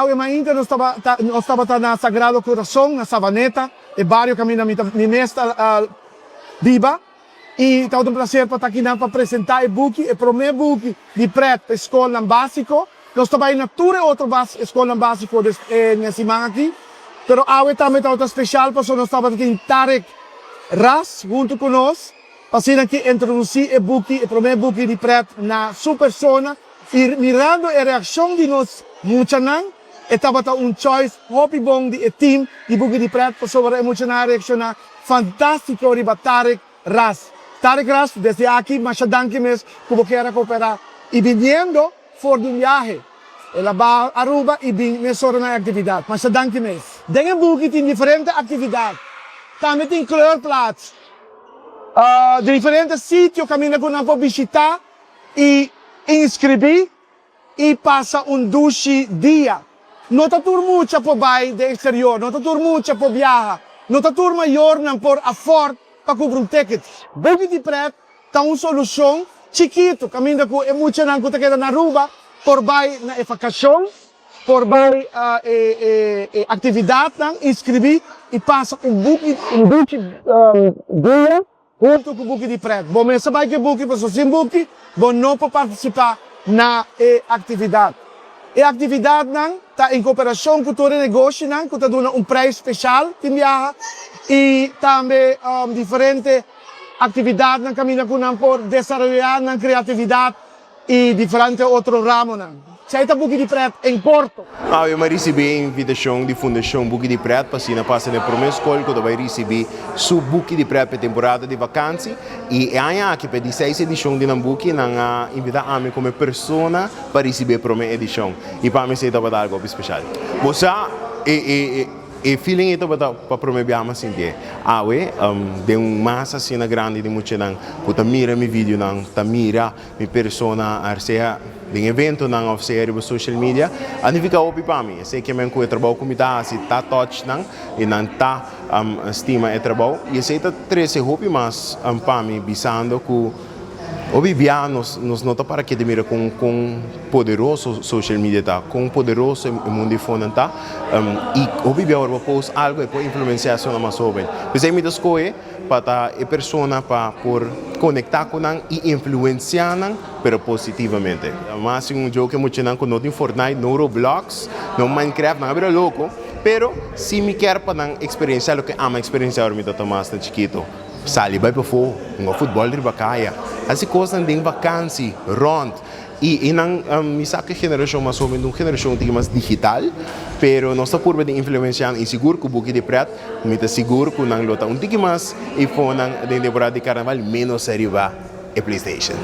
Awe mainta nos tabata nos tabata na Sagrado Corazon na Savaneta, e bario kaminda mi ta mi mes ta biba. I tabata un plaser pa ta akinan pa presentá e buki, e promé buki di prèt pa e skolnan básiko. Nos ta bai na tur e otro bas e skolnan básiko des e na e siman aki. Pero awe tambe tabata speshal pasobra nos tabata tin Tarek Ras huntu ku nos pa asina ki introdusí e buki, e promé buki di prèt na su persona. I mirando e reakshon di nos muchanan, e tabata un choice hopi bon di e team di Buki di Pret pasobra e muchanan a reakshoná fantástiko riba Tarek Ras. Tarek Ras, desde aki masha danki mes ku bo kier a kooperá i biniendo for di un biahe. El a ba Aruba i bin mesora na e aktividat. Masha danki mes. Den e buki tin diferente aktividat. Tambe tin kleurplaats di diferente sitio kaminda ku nan por bishitá i inskribí i pasa un dushi dia. No ta tur mucha por bai den eksterior, no ta tur mucha por biaha, no ta tur mayornan por afòrt pa kumpra un ticket. Buki di Pret ta un solushon chikitu kaminda ku e muchanan ku ta keda na Aruba por bai na e vakashon, por bai e aktividatnan, inskribí i pasa un buki un dushi dia. Huntu ku buki di prèt. Bo mester bai ku e buki pasobra sin buki bo no por partisipá na e aktividat. E aktividatnan ta en koperashon ku tur e negoshinan ku ta duna un preis speshal tin biaha i tambe diferente aktividatnan kaminda ku nan por desaroyá nan kreatividat i diferente otro ramonan. Esei ta Buki di Pret en korto. Awe mi a risibí e invitashon di Fundashon Buki di Pret pa asina pasa na e promé skol ku ta bai risibí su Buki di Pret pa e temporada di vakansi. I e aña aki pa e di seis edishon di nan buki nan a invitá ami komo e persona pa risibí e promé edishon. I pa mi esei tabata algu hopi speshal. Bo sa e e feeling ei tabata pa promé biaha mi a sintié. Awe den un masa asina grandi di muchanan ku ta mira mi videonan, ta mira Mi persona a sea den eventonan of sea riba social media a nifica hopi pa mi. Esey ke men cu e trabou cu mi ta haci ta touch nan y nan ta stima e trabou y esey ta trece hopi mas pa mi bisando cu hopi bia nos nos no ta para kete mira con con poderoso social media ta, con poderoso e mundo di fonan ta y hopi bia ora bo post algo e por influencia esnan mas hoben. P'esey mi ta scoge. Pa ta e persona pa por conecta cu nan y influencia nan, pero positivamente. Mas un joke muchanan cu no tin Fortnite, no Roblox, no Minecraft, nan a bira loco, pero si mi kier pa nan experiencia loke ami a experiencia ora mi ta mas na chikito, sali bay pafo, hunga futbol riba caya, haci cosnan den vakantie, rond. I e nan, mi sa ku e generashon mas hoben ta un generashon un tiki mas digital, pero nos ta purba di influensiá nan i sigur ku buki di prèt, mi ta sigur ku nan lo ta un tiki mas i pon nan den temporada di karnaval ménos ariba e PlayStation.